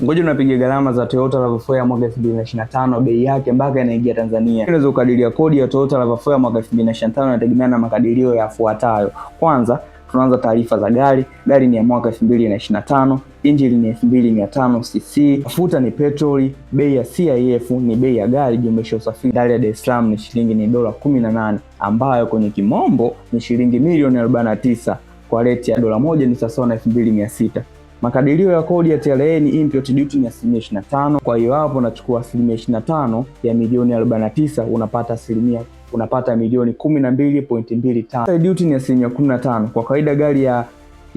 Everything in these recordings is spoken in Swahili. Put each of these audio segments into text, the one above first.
Ngoja unapiga gharama za Toyota RAV4 ya mwaka 2025, bei yake mpaka inaingia Tanzania. Unaweza kukadiria kodi ya Toyota RAV4 ya mwaka 2025 inategemea na makadirio yafuatayo. Kwanza, tunaanza taarifa za gari. Gari ni ya mwaka 2025, injini ni 2500 cc, mafuta ni petroli, bei ya CIF ni bei ya gari jumlisha usafiri. Ndani ya Dar es Salaam ni shilingi ni dola 18, ambayo kwenye kimombo ni shilingi milioni 49 kwa rate ya dola 1 ni sawa na 2600. Makadirio ya kodi ya TRA ni import duty ni asilimia 25. Kwa hiyo hapo unachukua asilimia 25 ya milioni 49, unapata asilimia unapata milioni 12.25. Duty ni asilimia 15. Kwa kawaida gari ya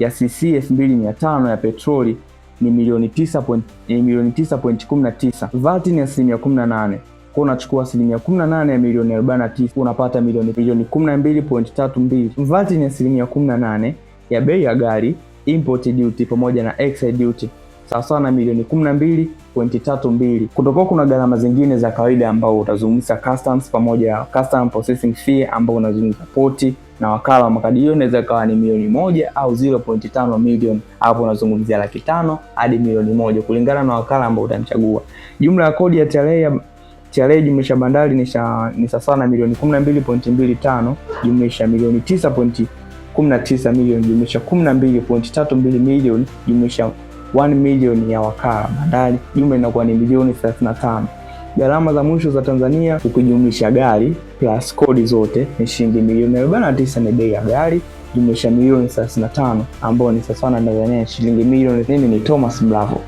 CC 2500 ya petroli ni milioni 9.19. VAT ni asilimia 18. Kwa unachukua asilimia 18 ya milioni 49, unapata milioni 12.32. VAT ni asilimia 18 ya bei ya gari, import duty pamoja na excise duty sawasawa na milioni 12.32. Kutokuwa kuna gharama zingine za kawaida ambao utazungumza customs pamoja custom processing fee ambao unazungumza poti na wakala wa makadirio inaweza ikawa ni milioni 1 au 0.5 milioni, hapo unazungumzia 500,000 hadi milioni 1 kulingana na wakala ambao utamchagua. Jumla ya kodi ya TRA ya TRA jumlisha bandari ni sawa na milioni 12.25 jumlisha milioni 9.19 milioni jumlisha 12.32 milioni jumlisha 1 milioni ya wakala bandari, jumla inakuwa ni milioni 35. Gharama za mwisho za Tanzania ukijumlisha gari plus kodi zote ni shilingi milioni 49, ni bei ya gari jumlisha milioni 35 ambayo ni sawa na Tanzania shilingi milioni. Mimi ni Thomas Bravo.